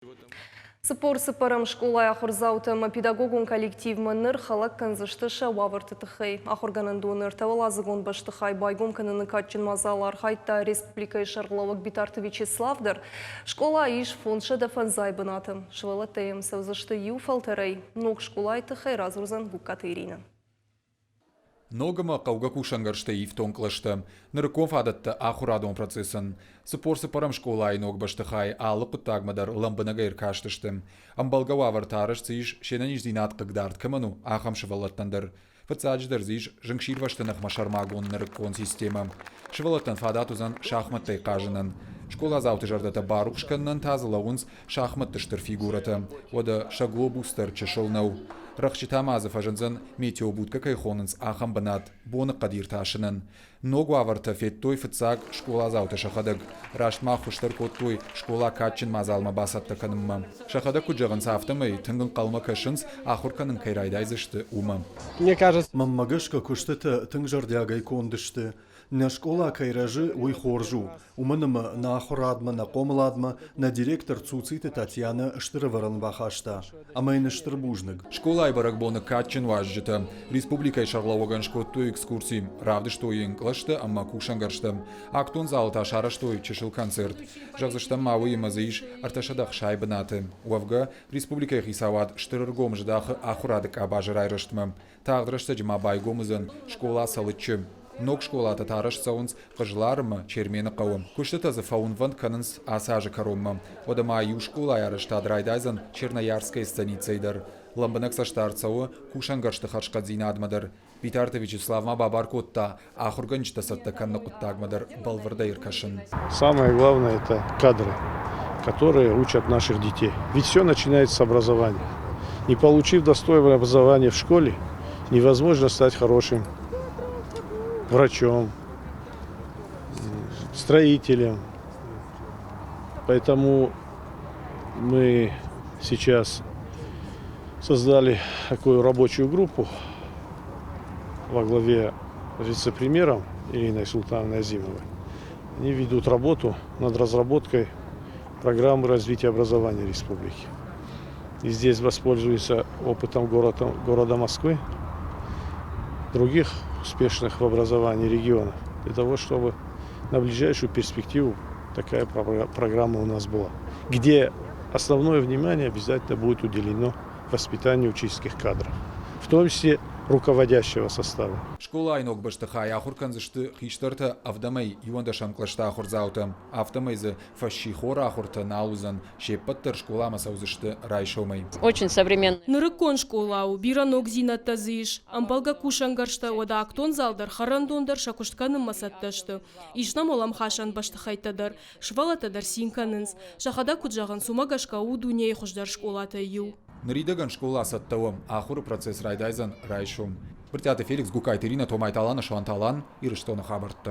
44 скъолайы ахуырдзаутӕ ӕмӕ педагогон коллективмӕ ныр хӕлӕг кӕндзысты сӕ уавӕрты тыххӕй. Ахуыргӕнӕндоны ӕртӕуӕладзыгон бӕстыхай байгом кӕныны кадджын мадзалы архайдта республикӕйы сӕргълӕууӕг Битарты Вячеслав дӕр. Скъолайы ис 505 бынаты. Сывӕллӕттӕ йӕм цӕудзысты иу фӕлтӕрӕй. Ног скъолайы тыххӕй радзурдзӕн Гугкаты Иринӕ. Ног ӕмӕ хъӕугӕ кусӕнгӕрзтӕй ифтонг кълӕстӕ, нырыккон фадӕттӕ ахуырадон процессӕн. 44 скъолайы ног бӕстыхайы алы хъуыддагмӕ дӕр лӕмбынӕгӕй ӕркастысты. Ӕмбӕлгӕ уавӕртӕ арӕзт дзы ис, се нӕниздзинад хъыгдард кӕмӕн у, ахӕм сывӕллӕттӕн дӕр. Фыццаджыдӕр дзы ис зынгсирвӕзты ныхмӕ сӕрмагонд нырыккон системӕ. Сывӕллӕттӕн фадат уыдзӕн шахмӕттӕй хъазынӕн. Скъоладзауты зӕрдӕтӕ барухс кӕнынӕн та дзы лӕууынц шахмӕтты стыр фигурӕтӕ. Уӕдӕ сӕ глобус дӕр чысыл нӕу. Рӕхджытӕ ма дзы фӕзындзӕн, метеобудкӕ кӕй хонынц, ахӕм бынат боныхъӕд иртасынӕн. Ног уавӕртӕ федтой фыццаг скъоладзаутӕ сӕхӕдӕг. Раст ма ӕххуыс дӕр кодтой скъола кадджын мадзалмӕ бацӕттӕ кӕнынмӕ. Сӕхӕдӕг куыд зӕгъынц, афтӕмӕй тынг ӕнхъӕлмӕ кӕсынц, ахуыр кӕнын кӕй райдайдзысты, уымӕ. Мне кажется, Мӕнмӕ гӕсгӕ куыстытӕ тынг зӕрдиагӕй конд сты. Нӕ скъола кӕй рӕзы, уый хорз у, уымӕн ӕмӕ нӕ ахуырадмӕ, нӕ хъомыладмӕ нӕ директор Цуциты Татьянӕ стыр ӕвӕрӕн бахаста, ӕмӕ йын стыр бузныг. Скъолайы бӕрӕгбоны кадджын уазджытӕ республикӕйы сӕргълӕууӕгӕн скодтой экскурси, равдыстой йын кълӕстӕ ӕмӕ кусӕнгӕрзтӕ. Актон залы та сарӕзтой чысыл концерт. Зӕгъдзыстӕм ма уыимӕ дзы ис 360 бынаты. Уӕвгӕ, республикӕйы хицауад стыр ӕргом здахы ахуырады къабазы райрӕзтмӕ. Тагъд рӕстӕджы ма байгом уыдзӕн скъола Цӕлыччы. Ног скъолатӕ та арӕзт цӕуынц Хъызлары ӕмӕ Чермены хъӕуы. Куыстытӕ дзы фӕуынвӕнд кӕнынц ацы азы кӕронмӕ. Уӕдӕ ма иу скъолайы арӕзтад райдайдзӕн Черноярскӕйы станицӕйы дӕр. Лӕмбынӕг цӕстдард цӕуы кусӕнгӕрзты хӕрзхъӕддзинадмӕ дӕр. Битарты Вячеслав ма бабар кодта ахуыргӕнджытӕ цӕттӕ кӕныны хъуыддагмӕ дӕр бӕлвырдӕй ӕркӕсын. Самое главное – это кадры, которые учат наших детей. Ведь все начинается с образования. Не получив достойного образования в школе, невозможно стать хорошим врачом, строителем. Поэтому мы сейчас создали такую рабочую группу во главе с вице-премьером Ириной Султановной Азимовой. Они ведут работу над разработкой программы развития образования республики. И здесь воспользуются опытом города, города Москвы, других успешных в образовании регионов, для того, чтобы на ближайшую перспективу такая программа у нас была, где основное внимание обязательно будет уделено воспитанию учительских кадров, в том числе руководящего состава. Скъолайы ног бӕстыхайы ахуыр кӕндзысты хистӕртӕ ӕвдӕмӕй иуӕндӕсӕм кълӕсты ахуырдзаутӕ. Афтӕмӕй дзы фӕссихор ахуыртӕ нал уыдзӕн, се ппӕт дӕр скъоламӕ цӕудзысты райсомӕй. Очень современный. Нырыккон скъола у, бирӕ ногдзинӕдтӕ дзы ис. Ӕмбӕлгӕ кусӕнгӕрзтӕ, уӕдӕ актон зал дӕр, хӕрӕндон дӕр сӕ куыст кӕнынмӕ цӕттӕ сты. Ис нӕм уӕлӕмхасӕн бӕстыхӕйттӕ дӕр. Сывӕллӕттӕ дӕр цин кӕнынц. Сӕхӕдӕг куыд зӕгъынц, уымӕ гӕсгӕ у дунейы хуыздӕр скъолатӕй иу. Ныридӕгӕн скъола цӕттӕ у. Ахуыры процесс райдайдзӕн райсом. Брытъиаты Феликс, Гукайты Иринӕ, Томайты Алан, Суанты Алан, Ирыстоны хабӕрттӕ.